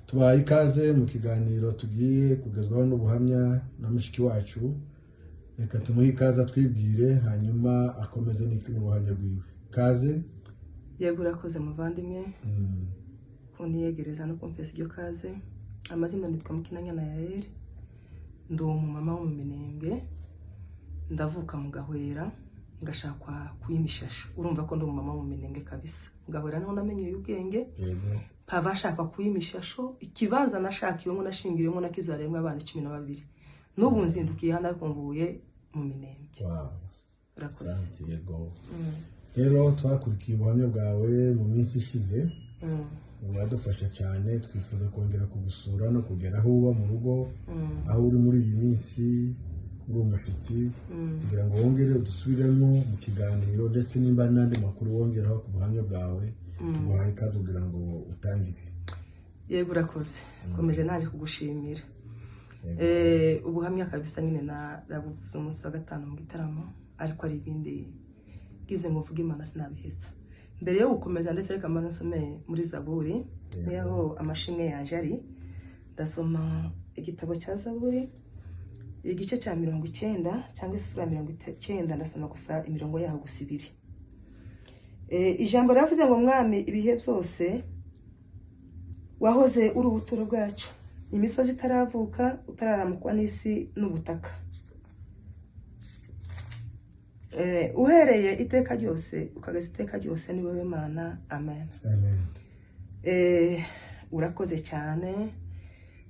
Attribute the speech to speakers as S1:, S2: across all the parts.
S1: Tubahaye ikaze mu kiganiro tugiye kugezwaho n'ubuhamya na mushiki wacu. Reka tumuhe ikaze atwibwire, hanyuma akomeze n'ubuhamya bwiwe. Kaze.
S2: Yego, urakoze muvandimwe kuntiyegereza no kumpesa iryo kaze. Amazina nitwa Mukinanyana Yaeli, ndi umumama wo mu Minembwe, ndavuka mu Gahwera, ngashakwa kuyimishasho. Urumva ko ndi umumama wo mu Minembwe kabisa. Mu Gahwera niho namenyeye ubwenge. Mpava nshakwa kuyimishasho. Ikibanza nashakiwemo, nashingiriwemo, nakibyariyemo abana 12. N'ubu nzindukiye hano ariko mvuye mu Minembwe. Urakoze.
S1: Asante, yego. Rero twakurikiye ubuhamya bwawe mu minsi ishize, buradufasha cyane. Twifuza kongera kugusura no kugera aho uba mu rugo, aho uri muri iyi minsi uri umushyitsi, kugira ngo wongere dusubiremo mu kiganiro, ndetse nimba hari n'andi makuru wongeraho ku buhamya bwawe. Tuguhaye ikaze kugira ngo utangire.
S2: Yego, urakoze. Komeje naje kugushimira. Ubuhamya kabisa nyine narabuvuze umunsi wa gatanu mu gitaramo, ariko ari ibindi ngize ngo mvuge Imana sinabihetse. Mbere yo gukomeza ndetse, reka mbanze nsome muri Zaburi, niho amashimwe yaje ari. Ndasoma igitabo cya Zaburi, igice cya 90 cyangwa isura ya 90. Ndasoma gusa imirongo yaho gusa ibiri. Ijambo riravuze ngo: "Mwami, ibihe byose wahoze uri ubuturo bwacu, imisozi itaravuka, utararamukwa n'isi n'ubutaka. Uhereye iteka ryose ukageza iteka ryose, ni wowe Mana. Amen."
S1: Amen.
S2: Urakoze cyane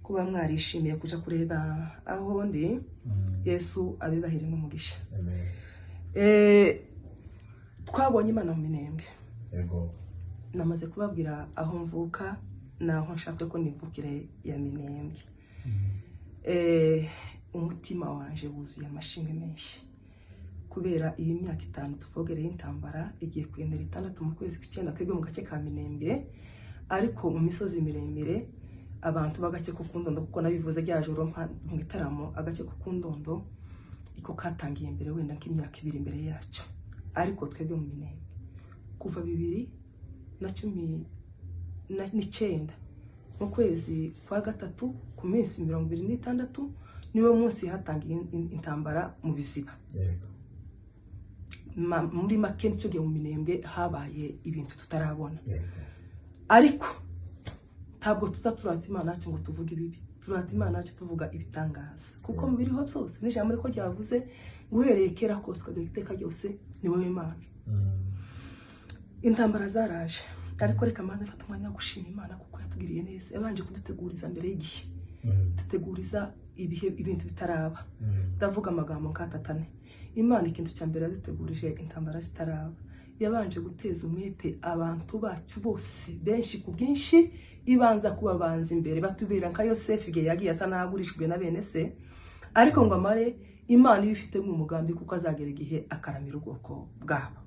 S2: kuba mwarishimiye kuja kureba aho ndi. Yesu abibahire n'umugisha.
S1: Amen.
S2: Twabonye Imana mu Minembwe. Namaze kubabwira aho mvuka naho nshatse ko nivukire ya Minembwe. Umutima wanje wuzuye amashimwe menshi kubera iyi myaka 5 tuvogereye intambara, igiye kwendera 6 mu kwezi kw'icyenda, twebwe mu gace ka Minembwe. Ariko mu misozi miremire, abantu b'agace ko Kundondo, kuko nabivuze rya joro mu gitaramo, agace ko Kundondo iko katangiye mbere, wenda nk'imyaka 2 imbere yacu. Ariko twebwe mu Minembwe kuva 2019 mu kwezi kwa gatatu ku minsi 26, niwo munsi hatangiye intambara mu biziba. Muri make nicyo gihe mu Minembwe habaye ibintu tutarabona. Ariko ntabwo tuza turata Imana yacu ngo tuvuge ibibi, turata Imana yacu tuvuga ibitangaza, kuko mu biriho byose n'ijambo riko ryavuze guhereye kera kose ukagera iteka ryose ni wowe Imana. Intambara zaraje, ariko reka maze mfate umwanya wo gushima Imana kuko yatugiriye neza. Yabanje kuduteguriza mbere y'igihe, duteguriza ibihe ibintu bitaraba. Ndavuga amagambo nk'atatane. Imana ikintu cya mbere yadutegurije intambara zitaraba, yabanje guteza umwete abantu bacu bose, benshi ku bwinshi, ibanza kubabanza imbere, batubera nka Yosefu igihe yagiye asa n'agurishijwe na bene se, ariko ngo amare Imana iba ifite umugambi, kuko azagera igihe akaramira ubwoko bwabo.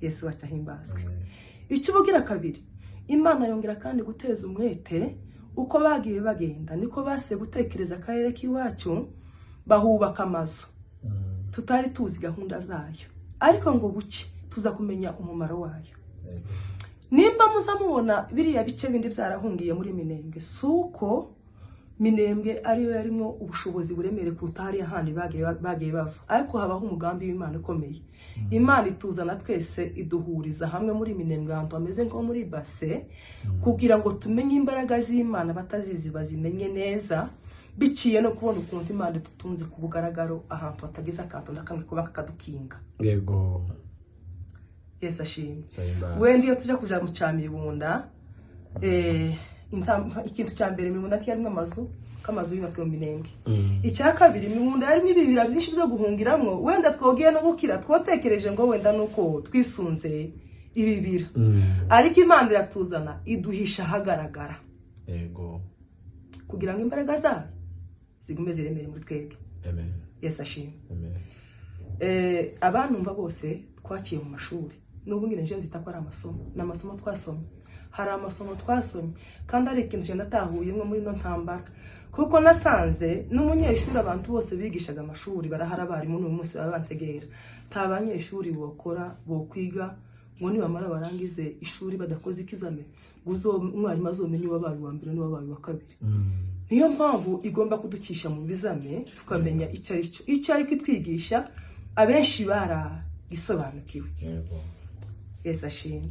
S2: Yesu wacu ahimbazwe.
S1: Amen.
S2: Icyo ubugira kabiri, Imana yongera kandi guteza umwete uko bagiye bagenda, niko base gutekereza akarere k'iwacu, bahubaka amazu. Tutari tuzi gahunda zayo, ariko ngo buke tuza kumenya umumaro wayo. Nimba muza mubona biriya bice bindi byarahungiye muri Minembwe, si uko Minembwe ariyo yarimo ubushobozi buremereye kuruta hariya handi bagiye bava, ariko habaho umugambi w'Imana ukomeye. Imana ituzana twese, iduhuriza hamwe muri Minembwe, ahantu hameze nko muri base, kugira ngo tumenye imbaraga z'Imana, batazizi bazimenye neza, biciye no kubona ukuntu Imana idutunze ku bugaragaro, ahantu hatagize akantu na kamwe kuba kakadukinga. Yesu ashimwe.
S1: Zahimbaza.
S2: Wenda iyo tujya kuja mu cya Mibunda, ikintu cya mbere, Mibunda ntiyarimo amazu, k'amazu yubatswe mu Minembwe. Icya kabiri, Mibunda yarimo ibibira byinshi byo guhungiramwo. Wenda twogiye no gukira, twotekereje ngo wenda nuko twisunze ibibira, ariko Imana iratuzana, iduhisha ahagaragara kugira ngo imbaraga zayo zigume ziremere muri twebwe.
S1: Amen.
S2: Yesu ashimwe.
S1: Amen.
S2: Abantumva bose twaciye mu mashuri, n'ubu nyine nje nzita ko ari amasomo, ni amasomo twasomye. Hari amasomo twasomye, kandi hari ikintu cyenda natahuyemo muri ino ntambara, kuko nasanze n'umunyeshuri, abantu bose bigishaga amashuri barahari, abarimu n'uyu munsi baba bantegera, nta banyeshuri bokora bokwiga Ngo nibamara barangize ishuri badakoze ikizame, ngo umwarimu azomenye uwabaye uwa mbere n'uwabaye uwa kabiri. Niyo mpamvu igomba kuducisha mu bizame tukamenya icyo ari cyo, icyo ari kwitwigisha. Abenshi baragisobanukiwe. Yesu ashimwe.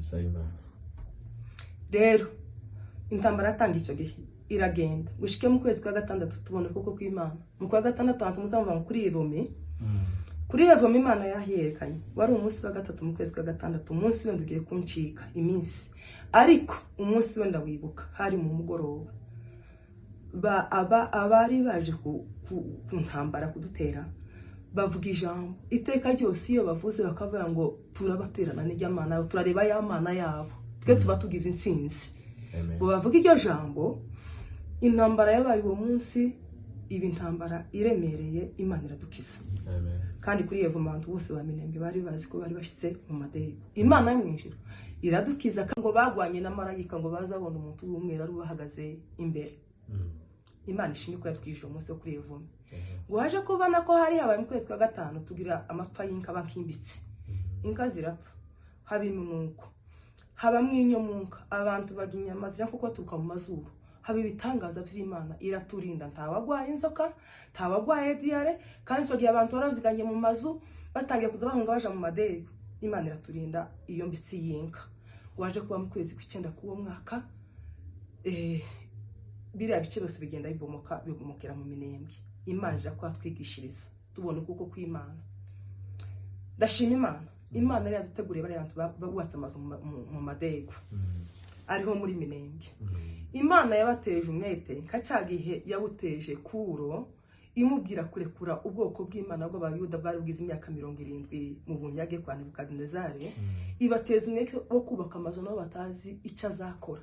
S2: Rero intambara yatanga icyo gihe iragenda gushike mu kwezi kwa gatandatu, tubona ukuboko kw'Imana. Mu kwa gatandatu ahantu muzamva kuri Evome, kuri Evome Imana yahiyerekanye. Wari umunsi wa gatatu mu kwezi kwa gatandatu. Umunsi wenda ugiye kuncika iminsi, ariko umunsi wenda wibuka hari mu mugoroba. Abari baje ku ntambara kudutera bavuga ijambo iteka ryose. Iyo bavuze bakavuga ngo turabaterana n'ijyamana, turareba ya mana yabo, twe tuba tugize intsinzi. Ngo bavuge iryo jambo, intambara yabaye uwo munsi iba intambara iremereye. Imana iradukiza. Kandi kuri iyo bantu bose ba Minembwe bari bazi ko bari bashyitse mu madebe. Imana yo mu ijuru iradukiza. Ngo bagwanye na marayika, ngo bazabona umuntu w'umweru ari ubahagaze imbere. Imana ishimwe ko yatwije umunsi wo kuri Evome. Ngo waje kubona ko hari habaye mu kwezi kwa gatanu, tugira amapfa y'inka bakimbitse, inka zirapfa, haba iminuko, habamwo inyomunka, abantu barya inyama zirya kuko baturuka mu mazuru. Haba ibitangaza by'Imana, iraturinda, ntawagwaye inzoka, ntawagwaye diyare. Kandi icyo gihe abantu barabyiganye mu mazu, batangiye kuza bahunga baja mu madebe. Imana iraturinda iyo mbitsi y'inka. Waje kuba mu kwezi kw'icyenda k'uwo mwaka, biriya bice byose bigenda bibomoka, bibomokera mu Minembwe. Imana ija kuhatwigishiriza, tubona ukuboko kw'Imana. Ndashima Imana. Imana yari yaduteguriye bariya bantu bubatse amazu mu madego ariho muri Minembwe. Imana yabateje umwete nka cya gihe yawuteje Kuro, imubwira kurekura ubwoko bw'Imana bw'Abayuda bwari bwize imyaka 70 mu bunyage kwa Nebukadinezari. Ibateza umwete wo kubaka amazu nabo batazi icyo azakora.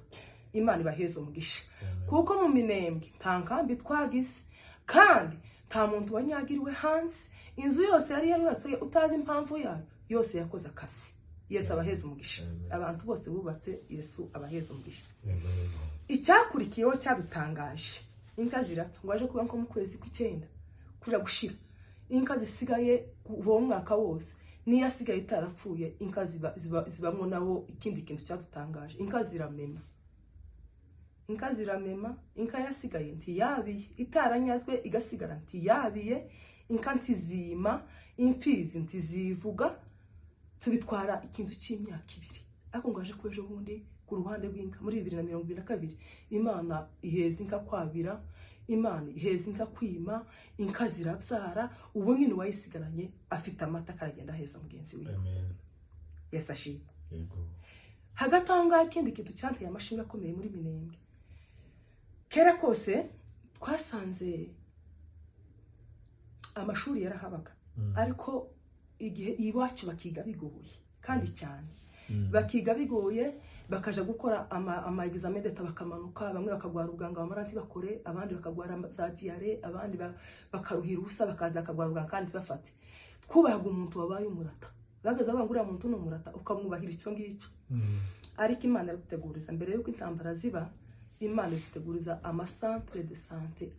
S2: Imana ibaheza umugisha, kuko mu Minembwe nta nkambi twagize kandi nta muntu wanyagiriwe hanze. Inzu yose yari yarubatse utazi impamvu yayo, yose yakoze akazi. Yesu abaheza umugisha. Abantu bose bubatse, Yesu abaheza umugisha. Icyakurikiyeho cyadutangaje, inka zirapfa. Ngo aje kuba nko mu kwezi kw'icyenda kuja gushira, inka zisigaye uwo mwaka wose niyo asigaye itarapfuye, inka zibamwo nabo. Ikindi kintu cyadutangaje, inka ziramema, inka ziramema. Inka yasigaye ntiyabiye, itaranyazwe igasigara ntiyabiye, inka ntizima, imfizi ntizivuga. Tubitwara ikintu cy'imyaka 2. Ariko ngo aje kuba ejo bundi ku ruhande rw'inka muri 2022, Imana iheza inka kwabira, Imana iheza inka kwima, inka zirabyara. Ubu nyine uwayisigaranye afite amata, akaragenda aheza mugenzi we. Yesu ashimwe. Hagati aho ngaho, ikindi kintu cyanteye amashimwe akomeye muri Minembwe, kera kose twasanze amashuri yarahabaga, ariko igihe iwacu bakiga bigoye kandi cyane, bakiga bigoye, bakaja gukora ama examen d'État, bakamanuka, bamwe bakagwara ubuganga, bamara ntibakore, abandi bakagwara za diarrhée, abandi bakaruhira ubusa, bakaza bakagwara ubuganga kandi bafate. Twubahaga umuntu wabaye umurata, bagaza bavuga ngo uriya muntu ni umurata, ukamwubahira icyo ngicyo. Ariko Imana iraduteguriza mbere y'uko intambara ziba. Imana iduteguriza amacentre de santé,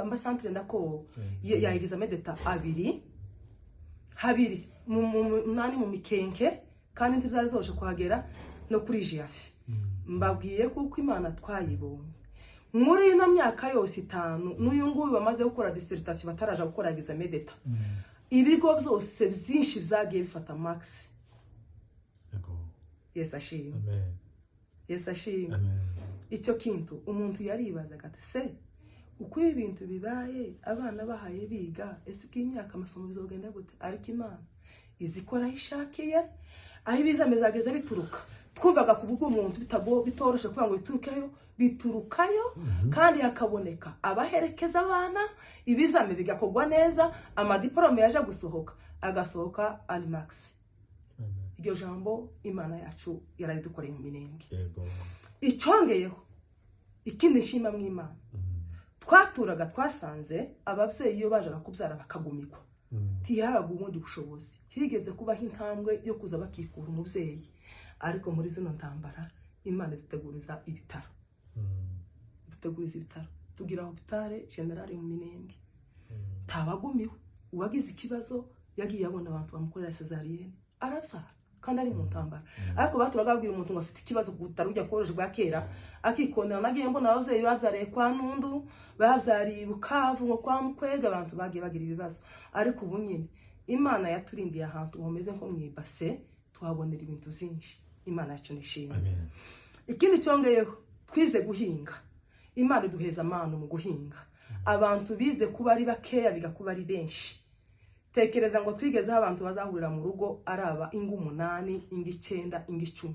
S2: amacentre nako ya examen d'État abiri, habiri nani mu Mikenke, kandi ntibyari zoshe kuhagera, no kuri Jiafi. Mbabwiye kuko Imana twayibonye muri ino myaka yose 5 n'uyu nguyu bamaze gukora dissertation, bataraja gukora examen d'État, ibigo byose byinshi byagiye bifata max. Yesu ashimwe. Yesu ashimwe. Icyo kintu umuntu yaribazaga ati: se uko ibi bintu bibaye, abana bahaye biga, ese uko imyaka amasomo bizogenda gute? Ariko Imana izikora aho ishakiye, aho ibizame zageze bituruka. Twumvaga ku bw'umuntu bitoroshe kuvuga ngo biturukeyo, biturukayo, kandi hakaboneka abaherekeza abana, ibizame bigakorwa neza, amadiporome yaje gusohoka agasohoka ari max. Iryo jambo Imana yacu yararidukoreye mu Minembwe. Icyongeyeho, ikindi nshima mu Imana, twaturaga twasanze ababyeyi iyo bajaga kubyara bakagumikwa, ntihabaga ubundi bushobozi. Higeze kubaho intambwe yo kuza bakikura umubyeyi, ariko muri zino ntambara Imana iduteguriza ibitaro, iduteguriza ibitaro, tugira hôpital général mu Minembwe. Ntawagumiwe, uwagize ikibazo yagiye abona abantu bamukorera césarienne, arabyara. Kandi ari mu ntambara, ariko baturaga babwira umuntu ngo afite ikibazo kutari ujya koroje bwa kera akikondera. Nagiye mbona ababyeyi babyariye kwa Ntundu, babyariye i Bukavu, ngo kwa Mukwega, abantu bagiye bagira ibibazo. Ariko ubu nyine Imana yaturindiye ahantu homeze nko mu ibase, tuhabonera ibintu byinshi. Imana yacu nishimwe.
S1: Amen.
S2: Ikindi cyongeyeho, twize guhinga. Imana iduheza amano mu guhinga. Abantu bize kuba ari bakeya, biga kuba ari benshi. Tekereza ngo twigezeho abantu bazahurira mu rugo ari aba ingo 8, ingo 9, ingo 10,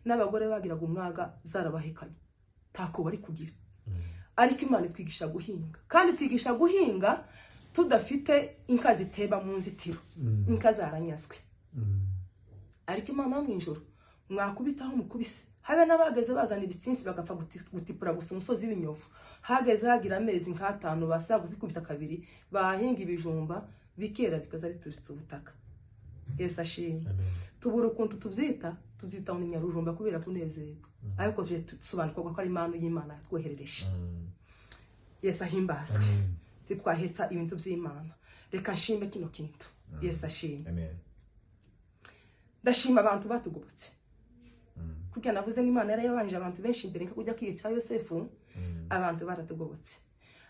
S2: n'abagore bagiraga umwaga zarabahekanye, ntako bari kugira. Ariko Imana itwigisha guhinga, kandi itwigisha guhinga tudafite inka ziteba mu nzitiro, inka zaranyazwe. Ariko Imana yo mu ijuru, mwakubitaho mukubise, habe n'abageze bazana ibitsinsi bagapfa gutipura gusa umusozi w'inyovu. Hageze hagira amezi nk'atanu basaga kubikubita kabiri, bahinga ibijumba bikera, bikaza bituritse ubutaka. Yesu ashimwe.
S1: Amen.
S2: Tubura ukuntu tubyita ngo ni nyarujumba kubera kunezerwa, ariko tuje dusobanukirwa ko ari impano y'Imana yatwoherereje. Yesu ahimbazwe.
S1: Amen.
S2: Titwahetsa ibintu by'Imana. Reka nshime kino kintu. Yesu ashimwe.
S1: Amen.
S2: Ndashima abantu batugobotse, kuko navuze ngo Imana yarayabanje abantu benshi imbere, nko kujya kwiga cya Yosefu. Abantu baratugobotse,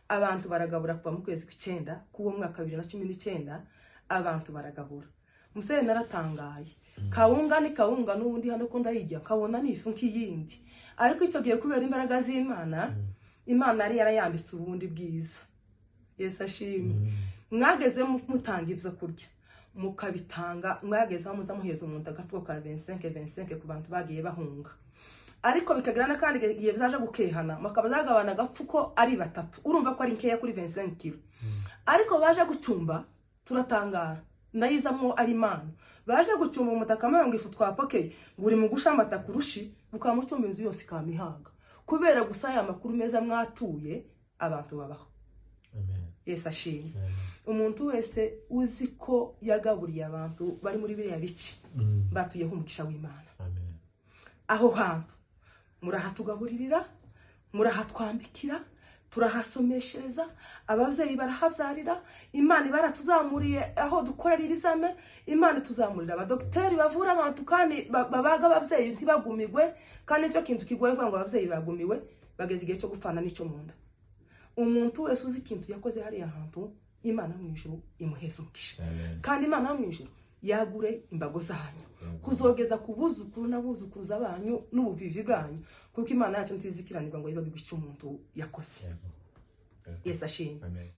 S2: abantu baragabura kuva mu kwezi kw'icyenda k'uwo mwaka 2019. Abantu baragabura. Musore, naratangaye. Kawunga ni kawunga n'ubundi hano ko ndayijya kabona ni ifu nk'iyindi, ariko icyo gihe kubera imbaraga z'Imana, Imana yari yarayambitse ubundi bwiza. Yesu ashimwe. Mwageze mutanga ibyo kurya, mukabitanga, mwageze aho muza muheza umuntu agafuko ka 25 25 ku bantu bagiye bahunga, ariko bikagira n'akandi gihe byaje gukehana, bakaba zagabana agapfuko ari batatu. Urumva ko ari nkeya kuri 25 kilo. Ariko baje gucumba, turatangara, ndayizamo ari impano. Baje gucumba umutaka ngo ifu twapokeye, ngo uri mu gusha amata kurushi, bukamucumba inzu yose ikamihaga, kubera gusa aya makuru meza mwatuye abantu babaho.
S1: Amen.
S2: Yesu ashimwe.
S1: Amen.
S2: Umuntu wese uzi ko yagaburiye abantu bari muri biriya bice, batuyeho umugisha w'Imana.
S1: Amen.
S2: Aho hantu murahatugaburirira, murahatwambikira, turahasomeshereza, ababyeyi barahabyarira. Imana baratuzamuriye aho dukorera ibizame, Imana ituzamurira abadogiteri bavura abantu kandi babaga ababyeyi ntibagumigwe. Kandi nicyo kintu kigoye kuvuga ngo ababyeyi bagumiwe, bageze igihe cyo gupfana n'icyo mu nda. Umuntu wese uzi ikintu yakoze hariya hantu, Imana mu ijuru imuheza umugisha.
S1: Amen.
S2: Kandi Imana mu ijuru yagure imbago zanyu kuzogeza ku buzukuru n'abuzukuruza banyu n'ubuvivi bwanyu, kuko Imana yacu ntizikiranirwa ngo yibagirwe icyo umuntu yakoze.
S1: Yego.
S2: Yesu ashimwe.
S1: Amen.